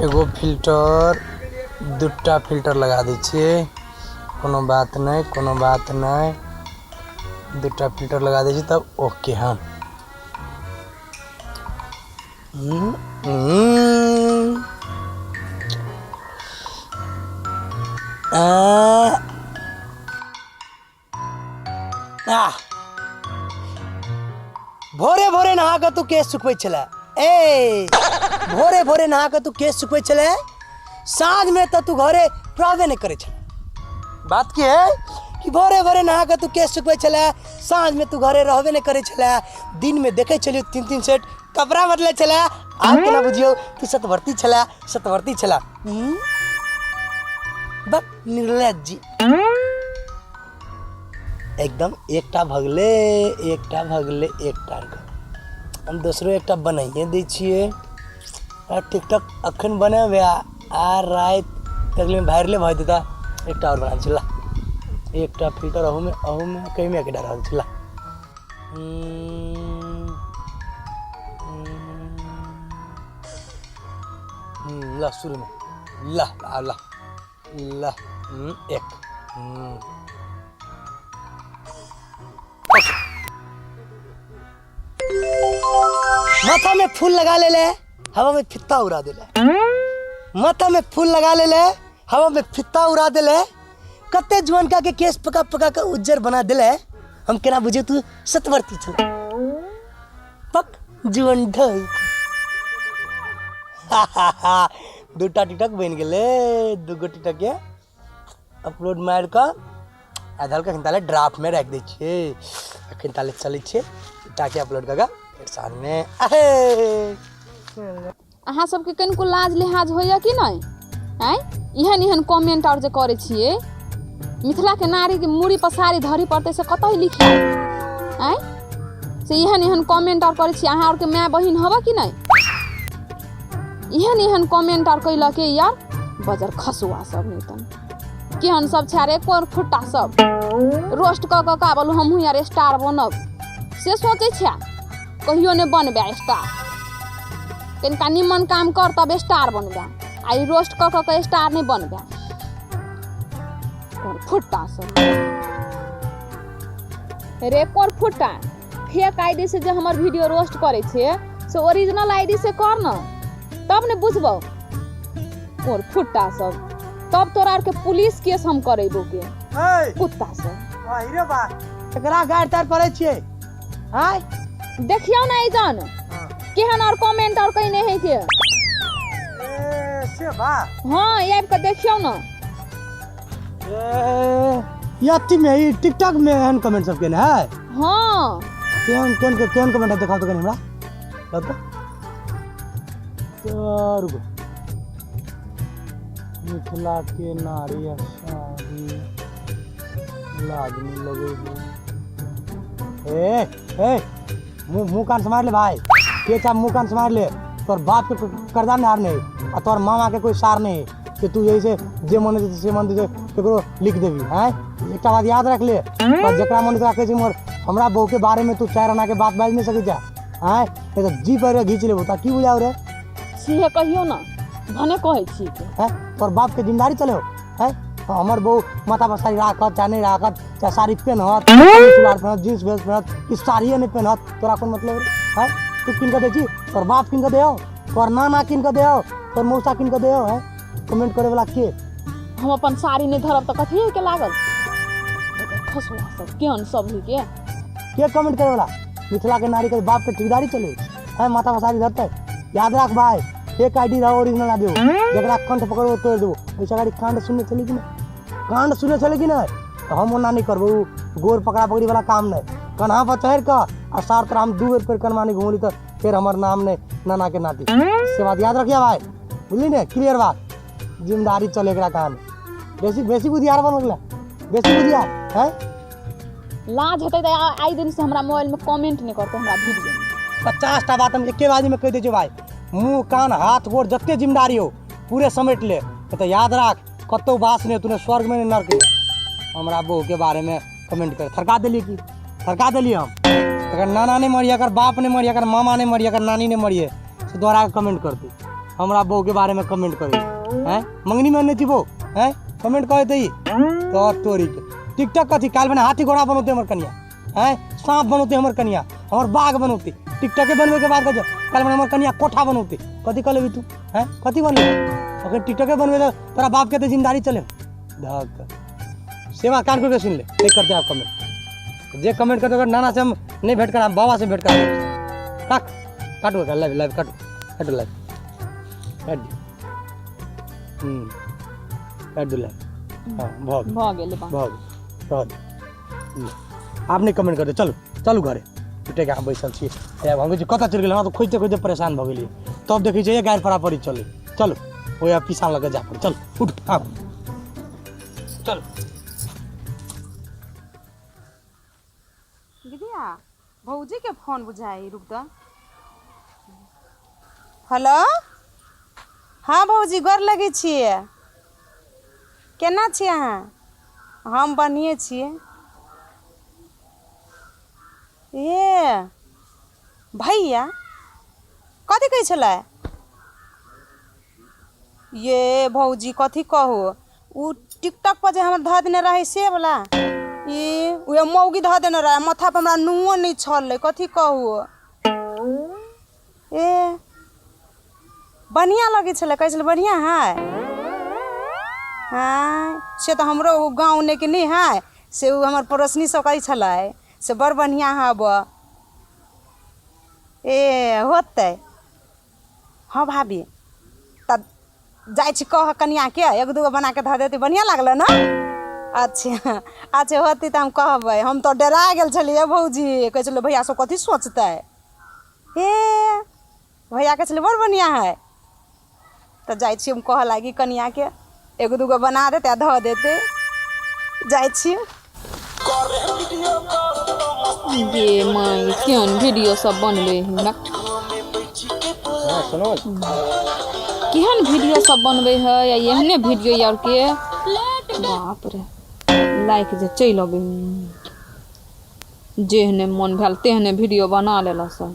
एगो फिल्टर दूटा फिल्टर लगा दै छियै। कोनो बात नहि, कोनो बात नहि, दूटा फिल्टर लगा दै छियै तब ओके। हँ, भोरे भोरे नहा कऽ तू केश सुखबै छलै। ए, भोरे भोरे नहा कऽ तू केश सुखबै छलै, साँझमे तऽ तू घरे रहबे नहि करै छलै। बात की है कि भोरे भोरे नहा कऽ तू केश सुखबै छलै, साँझमे तू घरे रहबे नहि करै छलै, दिनमे देखै छलियौ तीन तीन सेट कपड़ा बदलै छलै। आब केना बुझियौ तू सतवर्ती छलै, सतवर्ती छलै। बक निर्लज जी एकदम। एकटा भगले, एकटा भगले, एकटा हम दोसरो एकटा बनाइए दै छियै। आ टिकटॉक अखन बनेबै आ राति तकले वायरले भऽ जेतै। एकटा आओर बना दै ला, एकटा फिल्टर अहूमे, अहूमे कहिमे एकटा रहल छै। ला, ल शुरूमे ल आ ल ल एक। माथा में फूल लगा ले ले, हवा में फित्ता उड़ा दे ले। माथा में फूल लगा ले ले, हवा में फित्ता उड़ा दे ले। कते जुअनका के केस पका पका के उज्जर बना दिले। हम केना बुझे तू सतवर्ती छल। पक जुअन ढोई। दूटा टिकटक बनि गेलै। दूगो टिकटक के अपलोड मारि कऽ आ धलके अखन ताले ड्राफ्टमे राखि दै छियै। अखन ताले चलै छियै, टाके अपलोड कऽ कऽ फेर साँझमे आहे। अहाँ सबके कनिको लाज लिहाज होइए कि नहि? आँय, एहन एहन कमेंट आओर जे करै छियै, मिथिलाके नारीके मूड़ी पसारी धरी पड़तै से कतऽ लिखी? आँय, से एहन एहन कमेंट आओर करै छियै। अहाँ आओरके माय बहिन हबऽ कि नहि? एहन एहन कमेंट आओर कैलक यार बजर खसुआ सब। नहि तन केहन सब छै रे कोर फुट्टा सब? रोस्ट कऽ कऽ बोलू हमहूँ यार स्टार बनब से सोचै छै। कहियो नहि बनबै स्टार। कनिका निमन काम कर तब स्टार बनबै, आ ई रोस्ट कऽ कऽ के स्टार नहि बनबै। कोर फुट्टा सब रे, कोर फुट्टा, फेक आईडी से जे हमर वीडियो रोस्ट करै छै से ओरिजिनल आईडी से कर न, तब ने बुझबौ। कोर फुट्टा सब, तब तोरा आरके पुलिस केस हम करेबो के कुत्ता सब। रे बा, एकरा गाड़ तार पड़ै छियै आय? देखियौ ने एजन केहन और कमेंट और कहीं है के। ए, से बा? हाँ, आबि कऽ देखियौ ने। ए, ई अथी में, ई टिकटॉक में एहन कमेंट सब केने है? हाँ। केहन केहन केहन कमेंट है, देखाओ तो कनी हमरा। बताओ तो, रुको। मिथिला के नारी आ साड़ी लाज नहीं लगे है। ए ए, मुंह मुंह कान समार ले भाई, के चा मुंह कान समार ले। तोर बाप के कर्जा नहीं हार नहीं आ तोर मामा के कोई सार नहीं कि तू यही से जे मन होतै से मन होतै केकरो लिख देबी हैं। एकटा बात याद रख ले, पर जकरा मन राखे छै मोर हमरा बहू के बारे में तू चारि आना के बात बाजि नहीं सकै छै हैं, नहीं तो जी पर घींच लेबो। ता की बुझाओ रे? सीहे कहियौ ने, भने कहै छी के। हैं, तोर बाप के जिम्मेदारी चले हो हैं? तो हमर बहू माथा पर साड़ी राखत चाहे नहीं राखत, चाहे साड़ी पेनहत, सलवार पेनहत, जींस भेस पेनहत कि साड़िए नहीं पेनहत, तोरा कोन मतलब रे हैं? तू किन के दै छी? तोर बाप किन के दे हो? तोर नाना किन के दे हो? तोर मौसा किन के दे हो? हैं, कमेंट करे वाला के? हम अपन साड़ी नहि धरब तऽ कथी के लागल? खसुआ सब केहन सब होइ के। के कमेंट करे वाला? मिथिला के नारी के बाप के ठेकेदारी चले है माथा पर साड़ी धरते? याद रख भाई, एक आईडी रहो, ओरिजिनल ना देबो, जकरा कंठ पकड़बो तोड़ देबो। ऐसा गाड़ी कांड सुनने चले कि नहीं? कांड सुनने चले कि नहीं? तो हम ओना नहीं करबो, उ गोर पकड़ा पकड़ी वाला काम नहीं। कन्हा पर चढ़ कऽ आ सार तोरा हम दू बेर फेर कनमा नहीं घुमली तऽ फेर हमर नाम नहीं नाना के नाती। से बात याद रखिए भाई, बुझली ने? क्लियर बात। जिम्मेदारी चले एकरा काम। बेसी बेसी बुधियार बन गेला, बेसी बुधियार है। लाज हेतै तऽ आइ दिन से हमरा मोबाइल में कमेंट नहि करतै हमरा वीडियो में। 50टा बात हम एके बाजी में कहि दै छियौ भाई, मुँह कान हाथ गोर जते जिम्मेदारी हो पूरे समेट ले, नहीं तो याद राख कतौ वास नहीं, तूने स्वर्ग में नहीं नर्क में। हमरा बहू के बारे में कमेंट कर थरका देलियै की थरका देलियै हम। एकर नाना नहि मरिए, एकर बाप नहि मरिए, एकर मामा नहि मरिए, एकर नानी नहि मरिए, से दोहरा कऽ कमेंट करतै हमरा बहूके बारेमे। कमेंट करै आँय, मंगनीमे अनने छी बहू? आँय, कमेंट कऽ देतै तो तोरीके। टिकटॉक कथी, काल्हि बना हाथी घोड़ा बनौतै हमर कनिया, आँय, साँप बनौतै हमर कनिया, हमर बाघ बनौतै। टिकटॉके बनबैके बात करै, काल्हि बना हमर कनिया कोठा बनौतै। कथी कऽ लेबही तू? आँय, कथी बनबै? अगर टिकटॉके बनबै तऽ तोरा बापके तऽ जिम्मेदारी चले धक सेवा। कान खोल के सुन ले, नहीं करते आप कमेंट। जे कमेंट करते ओकर नाना से हम नहीं भेंट करा, बाबा से भेंट करा। काट काटू लाइव, लाइव काटू, काटू लाइव, काट दियौ। काट दू लाइव। हाँ, भऽ गेल। भऽ गेलै बा। भऽ गेल, रह दियौ। आब नहि कमेंट करते। चलू चलू घरे। झूठे के अहाँ बैसल छी। आब हम कहै छी कतऽ चलि गेल? हमरा तऽ खोजिते खोजिते परेशान भऽ गेलियै। तब देखै छियै गाड़ि परापरी। चलू चलू, ओहि पीछा लऽ कऽ जाय पड़ै। चलू, उठ, आब चलू। दीदिया, भौजी के फोन बुझाई, रुक द। हेलो, हाँ भौजी, गोर लगै छियै। केना छी अहाँ? हम बढ़िए छियै। ए भैया कथी कहै छलै ये? भौजी, कथी कहू, उ टिकटॉक पर जे हमर धऽ देने रहै से वला, ई उहे मौगी धऽ देने रहै। माथा पर हमरा नुओ नहि छलै। कथी कहू, ए बढ़िआँ लगै छलै, कहै छलै बढ़िआँ हइ। आँय, से तऽ हमरो ओ गाँव के नहि हइ, से ओ हमर पड़ोसनी सब कहै छलै से बड़ बढ़िआँ हब। ए होतै। हँ भाभी, तब जाइ छी कहऽ कनिआँके, एक दूगो बनाके धऽ देतै। बढ़िआँ लागलै ने? अच्छा अच्छा, होतै तऽ हम कहबै। हम तऽ डरा गेल छलियै भौजी। कहै छलै भैया सब कथी सोचतै। हे भैया कहै छलै बड़ बढ़िआँ हइ। तऽ जाइ छी हम कहऽ लागी कनिआँके, एगो दूगो बना देतै आ धऽ देतै। जाइ छी। गे माई, केहन वीडियो सब बनबै है? हाँ, सुनो। केहन वीडियो सब बनबै है या एहने वीडियो यार के? बाप रे, लाइक जे चलि अबै। जेहने मन भेल तेहने वीडियो बना लेलक सब।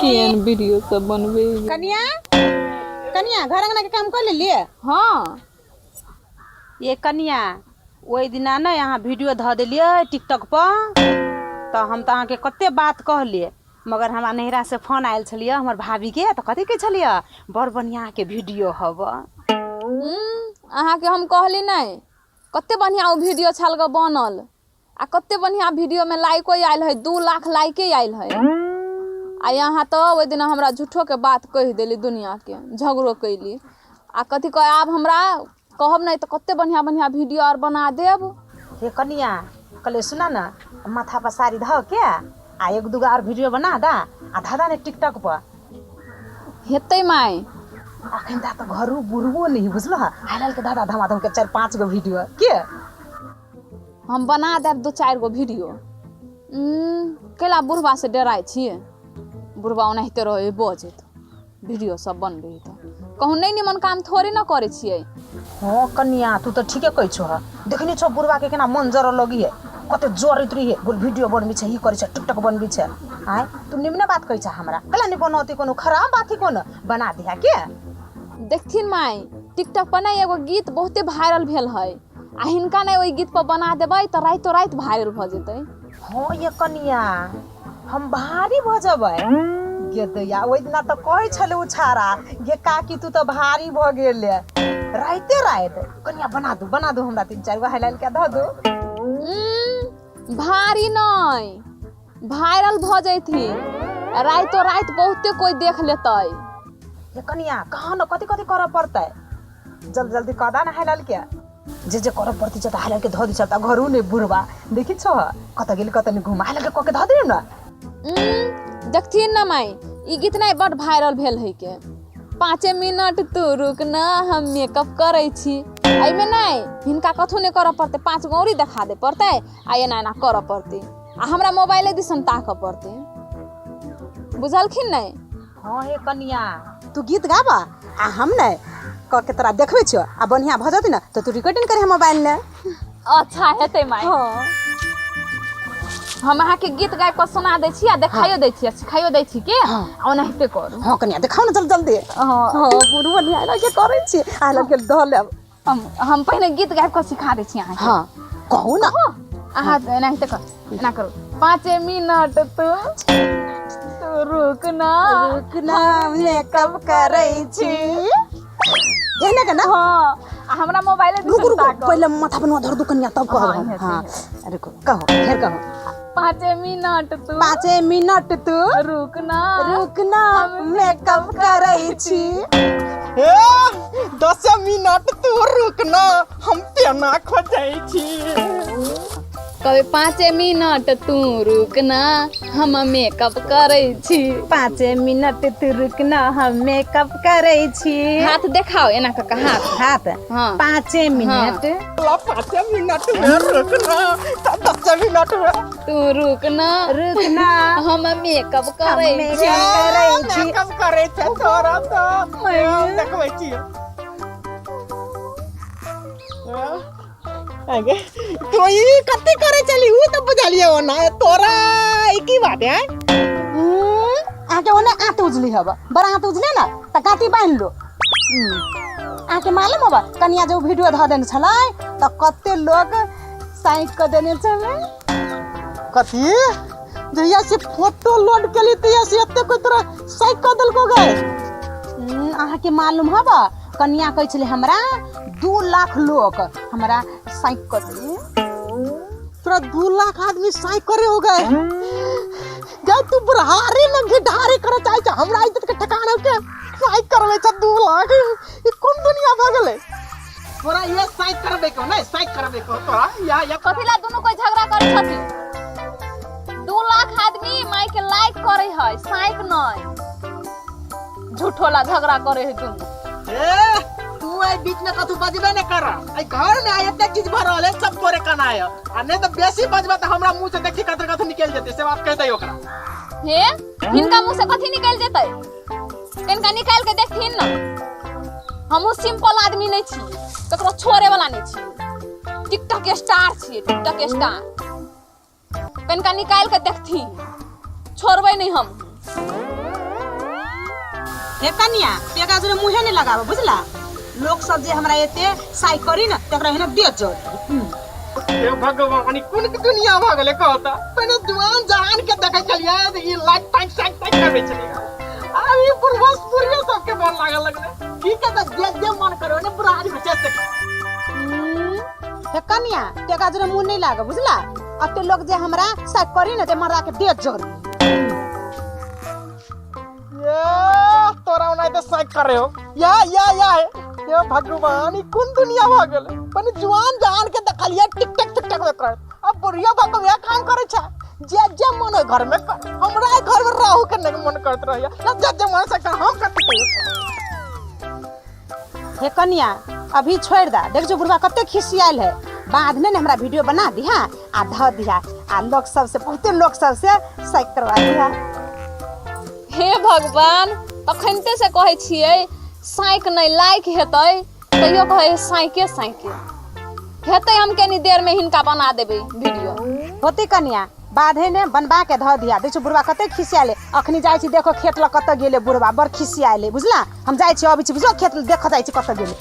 केहन वीडियो सब बनबै है? कनिया, कनिया, घर अंगना के काम कऽ लेलियै? हाँ। ये कनिया, ओहि दिना ने अहाँ वीडियो धऽ देलियै टिकटॉक पर, तऽ हम तऽ अहाँके कते बात कहलियै, मगर हमरा नैहरासँ फोन आयल छलियै हमर भाभीके, तऽ कथी कहै छलियै, बड़ बढ़िआँ अहाँके वीडियो हब। अहाँके हम कहली नहि, कते बढ़िआँ ओ वीडियो छल गऽ बनल, आ कते बढ़िआँ वीडियोमे लाइको आयल है, 2 लाख लाइके आयल है। आ यहाँ तऽ ओहि दिना हमरा झूठोके बात कहि देली, दुनिआँके झगड़ो कैली। आ कथी कह, आब हमरा कहब नहि तऽ कते बढ़िआँ बढ़िआँ वीडियो आर बना देब। हे कनिया, कहलियै सुना ने, माथा पर साड़ी धऽ के आ एक दूगो आर वीडियो बना दा आ धऽ दा ने टिकटॉक पर। हेतै माय। अखन ता तऽ घरो बुढ़बो नहि बुझलह, हाल हाल के दादा धमाधम के चारि पाँच गो वीडियो के। हम बना देब दू चारि गो वीडियो। कैला बुढ़बा से डराइ छियै? बुढ़बा ओनाहिते रहै बजैत। वीडियो सब बनबै तऽ कहूँ नहि निमन काम थोड़े ने करै छियै। हँ कनिया, तू तऽ ठीके कहै छौ। देखने छौ बुढ़बा के केना मन जरऽ लगी है, कते जरैत रही है, बोल वीडियो बनबै छै, ई करै छै, टिकटॉक बनबै छै। आँय, तू निमने बात कहै छ हमरा, कैला नहि बनौती? कोनो खराब बात ही कोनो बना दिहा के। देखथिन माय, टिकटॉक पर ने एगो गीत बहुते वायरल भेल है, आ हिनका ने ओहि गीत पर बना देबै तऽ राइतो राति वायरल भऽ जेतै। हँ ये कनिया, हम भारी भऽ जेबै गे दैया। ओहि दिना तऽ कहै छलै ओ छाड़ा, गे काकी, तू तऽ भारी भऽ गेले राइते राति। कनिया, बना दू, बना दू हमरा, तीन चारि गो हाइलाइट के धऽ दू। भारी नहि, वायरल भऽ जैथिन, राइतो राति बहुते कोइ देख लेतै। ये कनिया, कहाँ ने कथी कथी करऽ पड़तै? जल्दी जल्दी कऽ दा ने हाइलाइट के। जे जे करऽ पड़तै तऽ हाइलाइट के धऽ दै छ। तऽ घरू ने बुढ़बा देखी छौ कतऽ गेल, कतऽ नहि घुमा, हाइलाइट के कऽ के धऽ दे ने। देखथिन ने माय, ई गीत नहि बड वायरल भेल है के, 5 मिनट तू रुक ना, हम मेकअप करै छी। एहिमे नहि हिनका कथू नहि करऽ पड़तै, पाँच गौरी देखा दे पड़तै आ एना एना करऽ पड़तै आ हमरा मोबाइले दिसन ताकऽ पड़तै। बुझलखिन नहि? हँ हे कनिया, तू गीत गाबऽ आ हम ने कऽ के तोरा देखबै छियौ, आ बढ़िआँ भऽ जेतै ने तऽ तू रिकॉर्डिंग करिहे मोबाइल ने। अच्छा हेतै माय। हँ। हम अहाँके गीत गाबि कऽ सुना दै छी आ देखाइयो दै छी आ सिखाइयो दै छी के। हँ। आ ओनाहिते करू। हँ कनिया, देखाउ ने जल्दी जल्दी। हँ। हँ, बड़ बढ़िआँ एना के करै छी आ लग गेल धऽ लेब। हम पहिने गीत गाबि कऽ सिखा दै छी अहाँके। हँ, कहू ने। अहाँ एनाहिते करू, एना करू, 5 मिनट तू तू रुक ना। रुकना, मेकअप करै छी, एहने के ना? हँ, आ हमरा मोबाइले रुकू। दिसन रुकू। ताकब। पहिले माथा पर नुआ धर दू कनिया, तब कहब। हँ, हम हेतै। हँ, रुकू, कहो, फेर कहो। 5 मिनट तू 5 मिनट तू रुक ना। रुकना, मेकअप करै छी। ए, 10 मिनट तू रुकना, हम पेना खोजै छी। कभी 5 मिनट तू रुक ना, हम मेकअप करै छी। 5 मिनट तू रुकना, हम मेकअप करै छी। हाथ देखाओ, एना कऽ के हाथ। हाथ? हँ। 5 मिनट। ला, 5 मिनट में रुकना तऽ 10 मिनट में तू रुक ना। रुकना। हम मेकअप करै हम छी। मेकअप करै छी। मेकअप करै छै तोरा तऽ हम देखबै छियै। आगे तो ई कते करे चली, ऊ तऽ बुझलियै ओना तोरा ई की बात है? अहाँके ओने आँत उजली हब, बड़ा आँत उजले ने तऽ गाँठी बान्हि लो। अहाँके मालूम हब कनिया, जे उ वीडियो धऽ देने छलै तऽ कते लोक साइक कऽ देने छलै। कथी? जहिया से फोटो लोड केली तहिया से एते कोई तोरा साइक कऽ देलको गए? अहाँके मालूम हब कनिया, कहै छलै हमरा 2 लाख लोक हमरा साइक कऽ देले। तोरा 2 लाख आदमी साइक करे हो गए? जा, तू बुढ़ारी में घिढारी करे चाहे छै, हमरा इज्जत के ठिकाना के साइक करवे छै 2 लाख। ई कोन दुनिया भऽ गेलै? तोरा ये साइक करबे को नहीं, साइक करबे को तोरा या या। कथी ला दुनू कोई झगड़ा करै छथिन? 2 लाख आदमी माई के लाइक करे है, साइक नहीं। झूठो ला झगड़ा करे है दुनू। ए, तू आई बीच में कथू बजबे नहीं कर। आई घर में आई एते चीज भर रहल है, सब तोरे कना है। आ नहीं तो बेसी बजबे तो हमरा मुंह से देखी कथर कथू निकल जेते, से बात कह दे ओकरा। हे, हिनका मुंह से कथी निकल जेतै? कनिका निकाल के देखथिन न। हमहूँ सिंपल आदमी नहीं छी, ककरो छोड़े वाला नहीं छी। टिकटॉक स्टार छियै, टिकटॉक स्टार। कनिका निकाल के देखथिन, छोड़बै नहीं हम। हे कनिया, तेकरा जोरे मुँहे नहीं लगाबो, बुझला? लोक सब जे हमरा एते साइक करी ने, तकरा हेने दे चल। हे भगवान, ई कोन के दुनिया भऽ गेलै कहता? पहिने जुआन जहान के देखै छलियै तऽ ई लाइक ताइक साइक ताइक करबै छलियै, आब ई बुढ़बस बुढ़ियो सबके मन लागऽ लगलै। की कहता, जे जे मन करो ने बुढ़ारी में से। हे कनिया, तेकरा जोरे मुँह नहीं लागो, बुझला? अते लोग जे हमरा साइक करी ने, ते मरदा के दे जर। ये तोरा ओनाहिते साइक करे हो या या या। हे भगवान, ई कोन दुनिया भऽ गेलै? पहिने जुआन जहान के देखलियै टिक टक टिक टक में कर, अब बुढ़िया भऽ के वएह काम करै छै। जे जे मन होय घर में कर, हमरा एहि घर में रहू के नहीं मन करत रहैया। जे जे मन से कर, हम कथी कहियै? हे कनिया, अभी छोड़ दा। देख जो बुढ़वा कते खिसियाल है। बाद में ने हमरा वीडियो बना दिहा आ धऽ दिहा आ लोक सबसे, बहुते लोक सबसे साइक करवा दिहा। हे भगवान, तखनते से कहै छियै साइक नहि, लाइक हेतै, तैयो कहै साइके साइके हेतै। हम कनी देर में हिनका बना देबै वीडियो। होती कनिया, बाधे ने बनबा के धऽ दिया। देखो बुढ़वा कते खिसियाले। अखनी जाइ छी, देखो खेत लग कतऽ गेलै। बुढ़वा बड़ खिसियाले, बुझला? हम जाइ छी, अबै छी, बुझलो? खेत देखऽ जाइ छी कतऽ गेलै।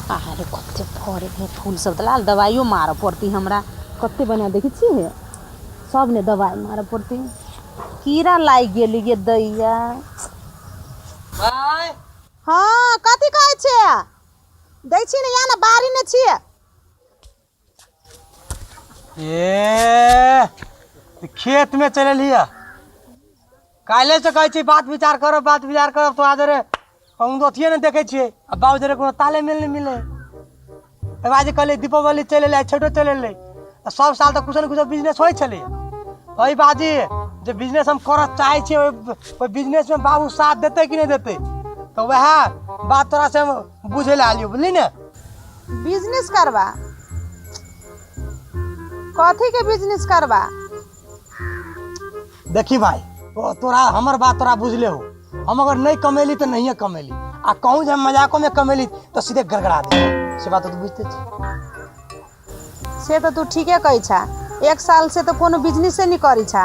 अरे, कते फड़े है फूल सब तऽ लाल। दवाइयो मारऽ पड़ती हमरा। कते बढ़िआँ देखै छियै, सब ने दवाइ मारऽ पड़तै। कीड़ा लागि गेलै गे दैया। भाय। हँ, कथी कहै छियै? दै छी ने, यहाँ ने बाड़ी ने छियै। ए, खेत में चलि एलियै। काल्हि से कहै छी बात विचार करब, बात विचार करब, तो आज रे हम तो अथिए नहि देखै छियै आ बाबू जरे कोनो ताले मिल नहि मिले। तब आज कहलियै दीपावली चलि एलै, छठो चलि एलै आ सब साल तऽ कुछो ने कुछो बिजनेस होइ छलै। ओहि बाजी जे बिजनेस हम करऽ चाहै छियै, ओहि ओहि बिजनेसमे बाबू साथ देतै कि नहि देतै, तऽ वएह बात तोरा से हम बुझै लए आलियौ, बुझली ने? बिजनेस करबा? कथी के बिजनेस करबा? देखी भाई, तो तोरा हमर बात तोरा बुझले हो। हम अगर नहीं कमेली तो नहीं कमेली, आ कहूँ जे हम मजाको में कमेली तो सीधे गड़गड़ा दे, से बात तो तू बुझते छी। से तऽ तू ठीके कहै छा, एक साल से तऽ कोनो बिजनेसे नहि करै छा।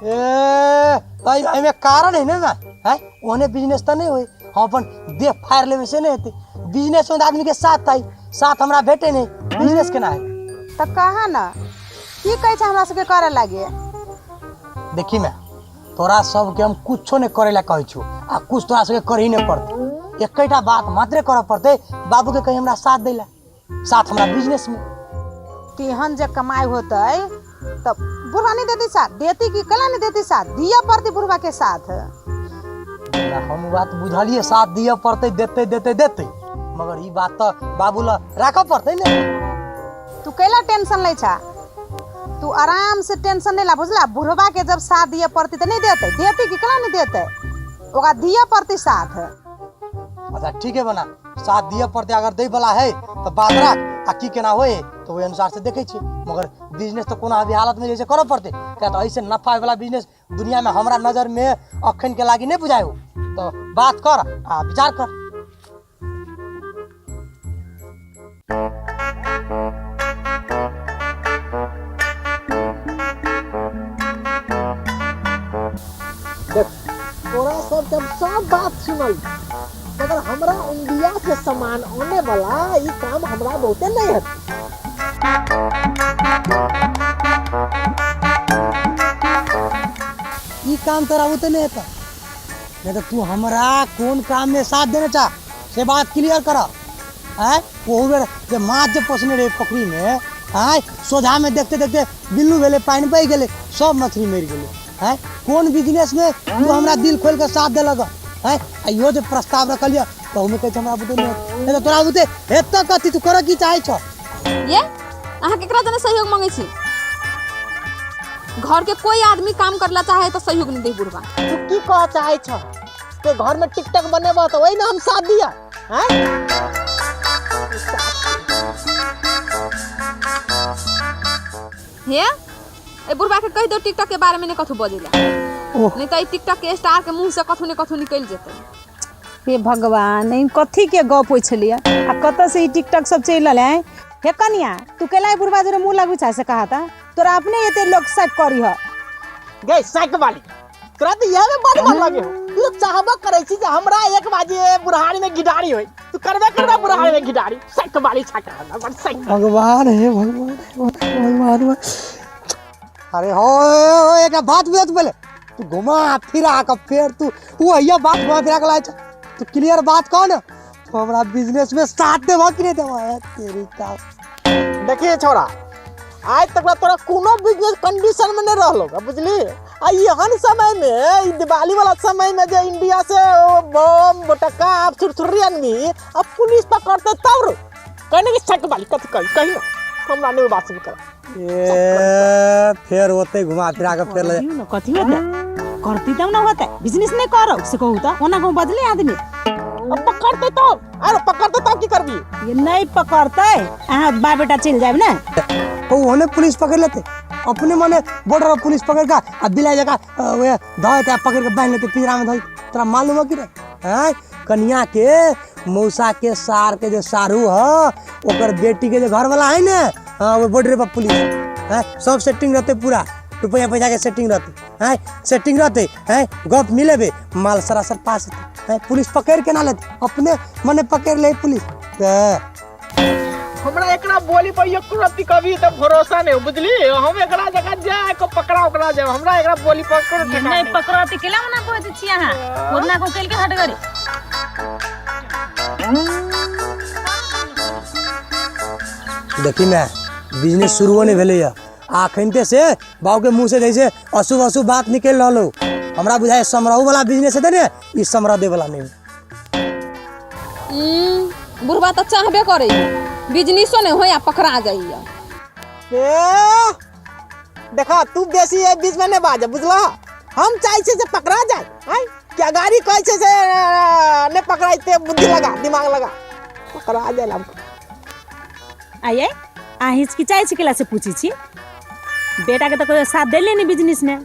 ए तो एहिमे कारण है ना है, ओहने बिजनेस तऽ नहीं होई, हम अपन देह फाड़ि लेबै से नहीं हेतै। बिजनेस में आदमी के साथ आई, साथ हमरा भेटे नहीं, बिजनेस केना है? तऽ कहा ना की कहै छा हमरा सबके करे लागे? देखी मैं तोरा सबके हम कुछो नहीं करे ला कहै छु, आ कुछ तोरा सबके करही नहीं पड़तै, एकेटा बात मात्रे करऽ पड़तै, बाबू के कहीं हमरा साथ दै ला, साथ हमरा बिजनेस में। तेहन जे कमाई होतै तऽ बुढ़वा नहीं देती साथ, देती कि कला नहीं देती साथ, दिया पड़ती बुढ़वा के साथ। ना हम बात बुझलिए, साथ दिया पड़तै, देतै देतै देतै, मगर ई बात तऽ बाबू ला राखऽ पड़तै ने। तू कैला टेंशन लै छा, तू आराम से टेंशन नहीं ला, बुझला? बुढ़वा के जब साथ दिया पड़ती तऽ नहीं देतै, देती कि कला नहीं देतै, ओकरा दिया पड़ती साथ। अच्छा ठीक है बना, साथ दिया पड़ते, अगर दै वाला है तो बात राख, आ की केना होए तो ओहि अनुसार से देखै छी, मगर बिजनेस तो कोनो अभी हालत में जैसे करऽ पड़तै, किया तऽ ऐसे नफा वाला बिजनेस दुनिया में हमरा नजर में अखन के लागी नहीं बुझायो, तो बात कर आ विचार कर। देख तोरा सब जब सब बात सुनल, मगर हमरा इंडिया से सामान आने वाला ई काम हमरा बहुते नहीं है। ई काम तोरा बहुते नहीं हेतौ, नहीं तो तू हमरा कोन काम में साथ देने चाह से बात क्लियर कर। आँय ओहू बेर जे माछ जे पोसने रहे पोखरी में, आँय सोझा में देखते देखते बिल्लू भेलै, पानि बहि गेलै, सब मछली मरि गेलै। आँय कोन बिजनेस में तू हमरा दिल खोलि कऽ साथ देलक? आँय आ इहो जे प्रस्ताव रखलियै तऽ ओहिमे कहै छै हमरा बुते नहि हेतै, नहि तऽ तोरा बुते हेतौ कथी, तू करऽ की चाहै छह? ये अहाँ केकरा जने सहयोग मांगे छी? घर के कोई आदमी काम करला चाहे तो सहयोग नहीं दे बुढ़वा। तू की कह चाहे छह? ते घर में टिकटॉक बनेबा तो वही ना हम साथ दिया। हैं? हे ए बुढ़वा के कह दो टिकटॉक के बारे में नहीं कथू बजेला, नहीं तो टिकटॉक के स्टार के मुंह से कथू ने कथू निकल जेतै। हे भगवान, ई कथी के गप होइ छलियै आ कतऽ से ई टिकटॉक सब चलि रहलै हैं? हे कनिया, तू केला बुढ़वा जोरे मुँह लगबै छा से कहा ता तोरा अपने एते लोग शक करी ह। गई शक वाली तोरा तो यह में बड़ मन लगे हो, तू तो चाहबो करै छी जे हमरा एक बाजे बुढ़ारी में गिडारी होई, तू करबे करबे बुढ़ारी में गिडारी, शक वाली छक बड़ शक। भगवान हे भगवान हे भगवान। अरे हो, हो एक बात बुझत पहले तू घुमा फिरा के फेर तू वो अइया बात घुमा फिरा के लाए छ, तू क्लियर बात कह ना, तू हमरा बिजनेस में साथ देबा कि नहीं देबा? तेरी का देखिए छोरा, आज तक तोरा कोनो बिजनेस कंडीशन में नहीं रहलो बुझली, आ एहन समय में ई दिवाली वाला समय में जे इंडिया से बम बटका आप छुरछुरी आदमी अब पुलिस पकड़ते तब कहने की शक वाली कथी कही कही ना हमरा नहीं बात सुन कर। ए फेर ओते घुमा फिरा के फेर ले ना कथी होते करती तब ना होते बिजनेस नहीं करो से कहू त ओना कहू बदले आदमी अब पकड़ते तब, अरे पकड़ते तब की करबी? ये नहीं पकड़ते अहाँ बाप बेटा चल जाब ना। ओ ओने पुलिस पकड़ लेते अपने मने बॉर्डर पर पुलिस पकड़ के आ बिलाई जका वे धोते पकड़ के बांध लेते पिंजरा में धोई, तोरा मालूम है कि नहीं? हैं कन्या के मौसा के सार के जे सारू ह ओकर बेटी के जे घर वाला है ना, हाँ वो बॉर्डर पर पुलिस है, सब सेटिंग रहते पूरा रुपया पैसा के सेटिंग रहते हैं, सेटिंग रहते हैं, गप मिलेबे माल सरासर पास होते हैं, पुलिस पकड़ के ना लेते अपने मने पकड़ ले पुलिस। हमरा एकरा बोली पर एको रत्ती कभी तो भरोसा नहीं बुझली, हम एकरा जगह जाए को पकड़ा उकड़ा जाए, हमरा एकरा बोली पर कोनो ठेकान नहीं पकड़ती केला मना बोलत छी अहाँ ओना को केल के हट गरी। देखी मैं बिजनेस शुरू नहीं भेलै आ अखनते से बाबू के मुँह से जैसे अशुभ अशुभ बात निकलि रहल हो, हमरा बुझाय समरहु वाला बिजनेस हेतै ने, ई समरह दे वाला नहीं। बुढ़वा तो चाहबे करे बिजनेसो नहीं होया पकड़ा जाइया। ए देखा तू बेसी ए बीच में नहीं बाजे बुझला, हम चाहे छे से पकड़ा जाए हैं क्या गाड़ी कहै छे से नहीं पकड़ाइते, बुद्धि लगा दिमाग लगा पकड़ा जाए हमको। आइए आ हिचकिचाइ छी केला से पूछै छी, बेटा के तो कोई साथ देले नहीं बिजनेस में,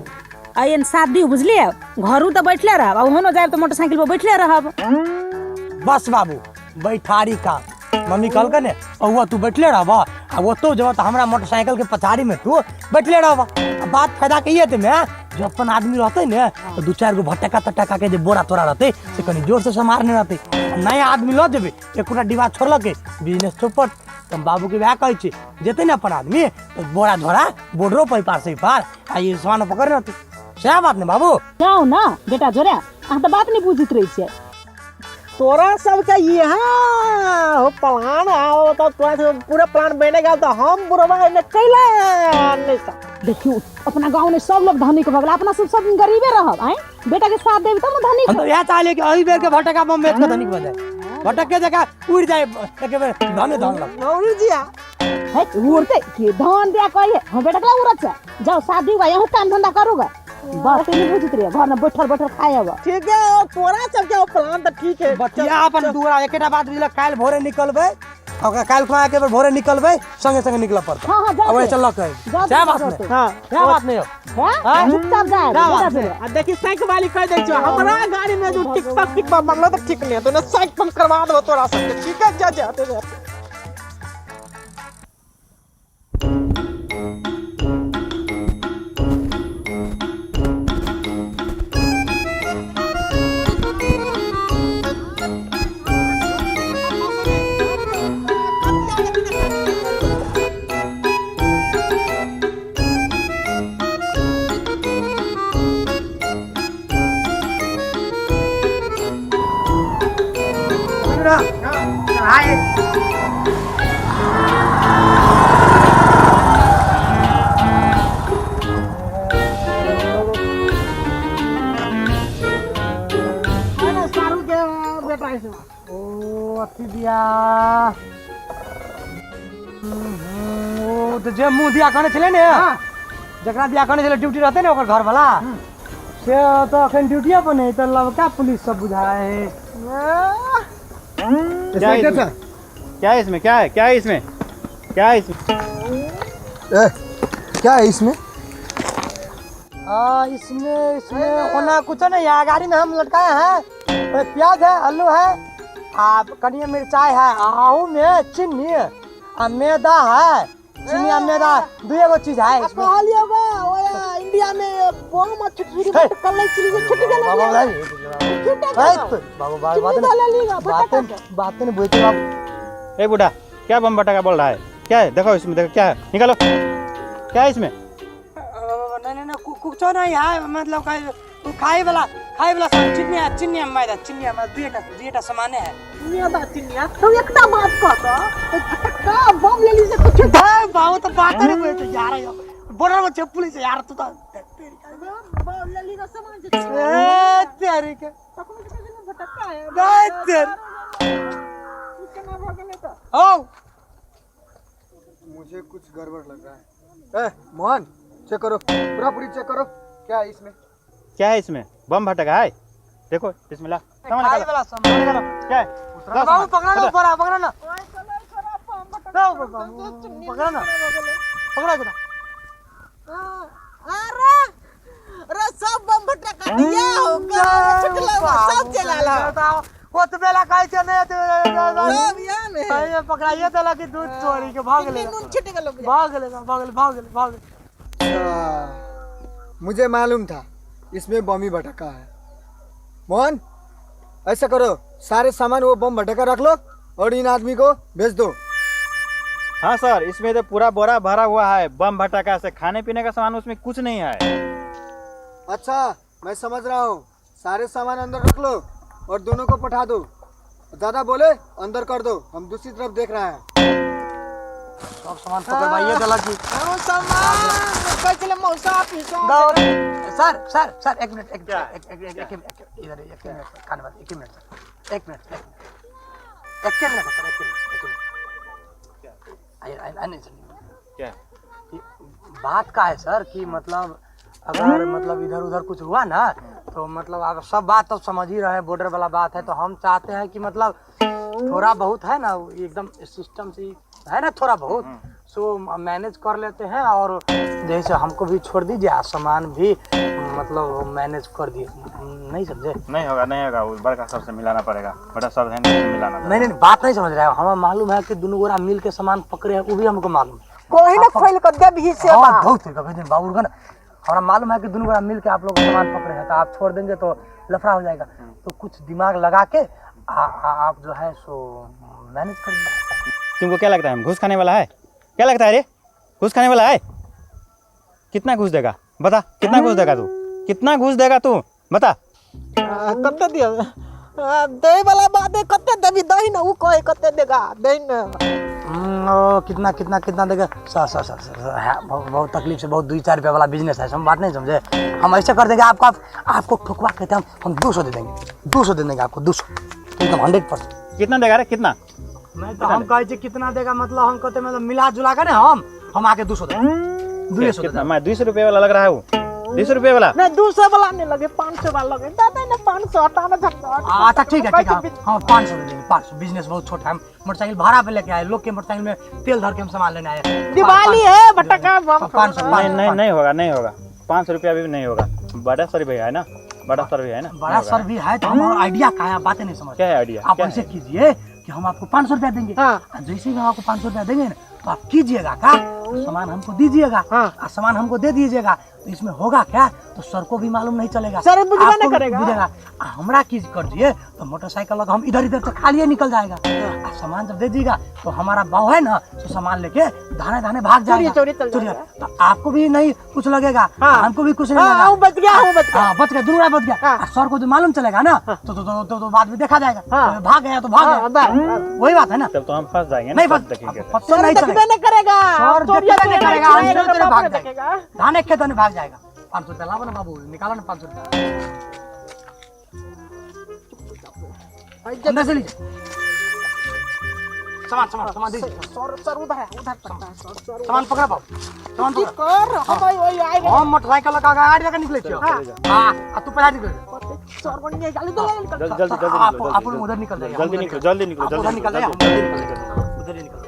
आ एहन साथ दियौ बुझलियै, घरू तऽ बैठले रहब आ ओहनो जायब तऽ मोटरसाइकिल पर बैठले रहब। बस बाबू बैठारी का मम्मी कहलकै ने औआ तू बैठले रहब आ ओतौ जेबह तऽ हमरा मोटरसाइकिल के पछाड़ी में तू बैठले रहब। आ बात फायदा के ये में जो अपन आदमी रहते ने तो दू चार गो भटका तटका के जे बोरा तोरा रहते से कनी जोर से समारने रहते। आ नया आदमी लऽ जेबै एकोटा डिब्बा छोड़लकै बिजनेस चौपट। तऽ हम बाबूके वएह कहै छी जेतै ने अपन आदमी तऽ बोरा झोरा बॉर्डरो पर पार से पार आ ई सामान पकड़ रहतै। सएह बात ने बाबू? जाउ ने बेटा जोरे, अहाँ तऽ बात नहि बुझैत रहै छियै। तोरा सबके यहाँ हो प्लान आओ तो तोरा सब पूरा प्लान बनेगा तो हम बुढ़वा एने कैला नहीं सा। देखियो अपना गांव में सब लोग धनिक भऽ गेल, अपना सब सब गरीबे रहब। आँय बेटा के साथ देब तब ने धनिक। हम तो इएह चाहलियै कि एहि बेर के भटका बम बेच के धनिक भऽ जाए, भटक के जगह उड़ि जाए एक बेर धने धन लग। गौरी जी आ। है उड़ते कि धन दिया कहिए हम बेटा के उड़त छै। जाओ शादी हुआ यहूँ काम धंधा करूगा, बात नहीं बुझत रहिए घर में बैठल बैठल खाए अब। ठीक है ओ तोरा सब के प्लान तो ठीक है। बतिया अपन दुआरा एकेटा बात बुझलक, काल्हि भोरे निकलबै, ओकरा काल्हि खुना के बेर भोरे निकलबै संगे संगे निकलऽ पड़तै। हाँ, हाँ, जाओ अब से। चल लऽ के। जाओ सएह से, बात जाओ नहि। से। हाँ। सएह बात नहि हो। हाँ? हाँ? चुपचाप जाए, सएह बेटा बात जोरे। नहि। आ देखी साइकिल वाली कह दै छौ हमरा गाड़ी में जो टिक टक टिक बम मरलो तो ठीक नहीं है, तो ने साइकिल बम करवा दो तोरा सबके। ठीक है जा जा जा। ओ अथी दिया ओ तऽ जे मुँह दिया कहने छलै ने, जकरा दिया कहने छलै ड्यूटी रहतै ने ओकर घरवला, से तऽ अखन ड्यूटिए पर नहि, तऽ लवका पुलिस सब बुझाए है। क्या है इसमें? क्या है इसमें? क्या है? क्या है इसमें? क्या है इसमें? ए, क्या है इसमें? इसमें इसमें होना कुछ नहीं है। गाड़ी में हम लटकाए हैं, ओए प्याज है, आलू है, आ कनिया मिर्चाई है, आहू में चीनी आ मैदा है, चीनी आ मैदा दुए गो चीज है इसमें। कहलियो बा ओया इंडिया में बम आ छुटछुटी हे। कल नहीं चली छुट गेल। बाबा भाई, भाई, बाबा बात बात ले लीगा, बात बात नहीं बोलते बाप। ए बूढ़ा, क्या बम भटका बोल रहा है? क्या है? देखो इसमें, देखो क्या है, निकालो। क्या है इसमें? नहीं नहीं नहीं कुछ नहीं है, मतलब का खाए वाला, खाए वाला सामान, चीनी है, चीनी है, मैदा, चीनी है, मैदा, दुएटा, दुएटा सामान है। मैदा चीनी है। तो एकटा बात कह तो, फटक्का बम ले ली से कुछ भाई, बाबू तो बात नहीं बोलते यार, यार। बॉर्डर में छे पुलिस यार, तू तो बम ले ली का सामान जे। ए तेरी के। तखनो के दिन फटक्का है। नहीं तेरी। केना भ गेलै त? औ। मुझे कुछ गड़बड़ लग रहा है। ए मोहन, चेक करो, पूरा पूरी चेक करो, क्या है इसमें? क्या है इसमें? बम भटका है, देखो इसमें ला। सामान खाए निकालो। वाला सामान निकालो। क्या है? ला बाबू, सामान। पकड़ा ना, ऊपर आ, पकड़ा ना। ओए चलो छोरा, बम भटका। ला, बाबू, पकड़ा ना। पकड़ा बेटा। अरे अरे सब बम भटका दिया हो का छुटला सब चला ला। वो तो बेला खाई छे ने, तो सब या में। अरे पकड़ाइए देला कि दूध चोरी के भाग ले। नून छिट गेलो। भाग ले, भाग ले, भाग ले, भाग ले। अच्छा, मुझे मालूम था इसमें बम ही भटका है। मोहन ऐसा करो, सारे सामान वो बम भटका रख लो और इन आदमी को भेज दो। हाँ सर, इसमें तो पूरा बोरा भरा हुआ है बम भटका से, खाने पीने का सामान उसमें कुछ नहीं है। अच्छा मैं समझ रहा हूँ, सारे सामान अंदर रख लो और दोनों को पठा दो, दादा बोले अंदर कर दो, हम दूसरी तरफ देख रहे हैं। सब सामान पकड़वाइए देला की। हम सामान कहै छलै मौसा पीसा। दौड़। सर, सर, सर, एक मिनट, एक मिनट, एक, एक, एक, एक, एक, एक, इधर, एक मिनट, सर, कान बंद, एक मिनट, सर, एक मिनट, एक मिनट, एक मिनट, सर, एक मिनट, एक मिनट। आइए, आइए, आइए, सर। क्या? ये बात का है सर कि मतलब अगर मतलब इधर उधर कुछ हुआ ना तो मतलब आप सब बात तो समझ ही रहे हैं, बॉर्डर वाला बात है, तो हम चाहते हैं कि मतलब थोड़ा बहुत है ना एकदम सिस्टम से है ना, थोड़ा बहुत सो मैनेज कर लेते हैं, और जैसे हमको भी छोड़ दीजिए, सामान भी मतलब मैनेज कर दिए, नहीं समझे? नहीं होगा, नहीं होगा, वो बड़का सर से मिलाना पड़ेगा, बड़ा सर है ना, उससे मिलाना नहीं नहीं, बात नहीं समझ रहे हो। हमें मालूम है कि दोनों गोरा मिल के सामान पकड़े हैं, वो भी हमको मालूम है। कोई ना खोल के देबही से हाँ, बात। बहुत है, कभी दिन बाबू का ना हमारा मालूम है कि दोनों गोरा मिल के आप लोग सामान पकड़े हैं, तो आप छोड़ देंगे तो लफड़ा हो जाएगा। तो कुछ दिमाग लगा के आ, आ, आप जो है सो मैनेज कर दीजिए। तुमको क्या लगता है हम घूस खाने वाला है? क्या लगता है रे, घूस खाने वाला है? कितना घूस देगा बता, कितना घूस देगा तू, कितना घूस देगा तू बता। कते दिया दे वाला बात है, कते देबी दही ना, उ कहे कते देगा दही ना। ओ, कितना कितना कितना देगा? Sir sir sir sir, sir, है, बहुत बहुत तकलीफ से, बहुत 2-4 रुपया वाला बिजनेस है, हम बात नहीं समझे। हम ऐसे कर देंगे आपको, आपको ठुकवा के हम 200 दे देंगे, 200 दे देंगे आपको, 200 एकदम 100%। कितना देगा रे, कितना? नहीं तो हम कहे कितना देगा, मतलब हम कहते मतलब मिला जुला के ना हम आके 200 दे, 200 कितना? मैं 200 रुपये वाला लग रहा है वो, 200 रुपये वाला नहीं, 200 वाला नहीं लगे, 500 वाला लगे। दादा ना 500 हटाना झटका। अच्छा ठीक है, ठीक है, हाँ 500 दे देंगे, 500। बिजनेस बहुत छोटा है, हम मोटरसाइकिल भाड़ा पे लेके आए, लोग के मोटरसाइकिल में तेल धर के हम सामान लेने आए। दिवाली है भटका बम। 500। नहीं नहीं नहीं होगा, नहीं होगा, 500 रुपया भी नहीं होगा। बड़ा सर भी है ना, बड़ा सर भी है ना, बड़ा सर भी है तो हमारा आइडिया का है, बातें नहीं समझ। क्या है आइडिया? आप ऐसे कीजिए कि हम आपको 500 रुपया देंगे, जैसे ही हम आपको 500 रुपया देंगे ना तो आप कीजिएगा का सामान हमको दीजिएगा, और सामान हमको दे दीजिएगा तो इसमें होगा क्या, तो सर को भी मालूम नहीं चलेगा, सर बुझबे नहीं करेगा, बुझेगा। हमरा की कर दिए तो मोटरसाइकिल लगा हम इधर इधर तो खाली निकल जाएगा, और सामान जब दे दीजिएगा तो हमारा बाव है ना तो सामान लेके धाने धाने भाग जाएगा, चोरी चल जाएगा। तो आपको भी नहीं कुछ लगेगा, हमको भी कुछ नहीं लगेगा। बच गया, बच गया, बच गया, दूर बच गया। सर को जो मालूम चलेगा ना तो तो तो, तो बाद में देखा जाएगा, भाग गया तो भाग गया, वही बात है ना। तब तो हम फंस जाएंगे। नहीं करेगा, धाने खेत में भाग जाएगा। 500 रुपया लाओ ना बाबू, निकालो ना 500 रुपया अंदर से लीजिए। सामान सामान सामान दीजिए। सर सर उधर है, उधर पड़ता है सर, सर सामान पकड़ा बाबू, सामान की कर हम वही आएगा। हम मोटरसाइकिल लगा गाड़ी लगा निकले छियो। हां तू पहले निकल सर बन गया, जल्दी जल्दी जल्दी जल्दी जल्दी, आप उधर निकल जाइए, जल्दी निकलो, जल्दी निकलो, जल्दी निकल जाइए, उधर ही निकल।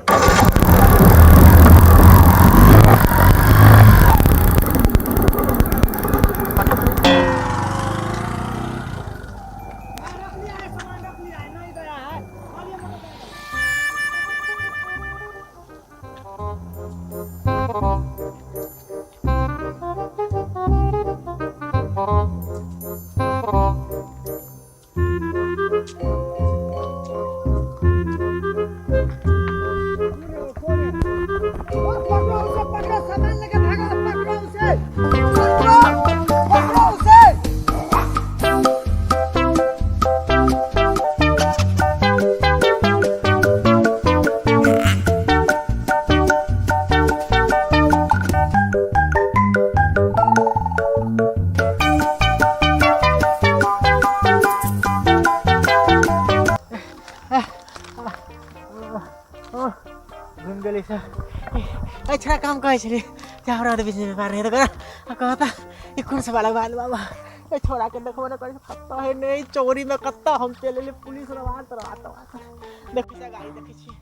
घुमि गेलै सर। अच्छा काम कहै छलियै जे हमरा तऽ बिजनेस व्यापार रहै तऽ कहता ई कोन सब वाला बात बाबा, ए छोड़ा के देखबो ने करै कत्ता है नहीं चोरी में कत्ता हम चलि एलियै पुलिस रवा तरवा तरवा देखै छियै गाड़ी देखै छियै।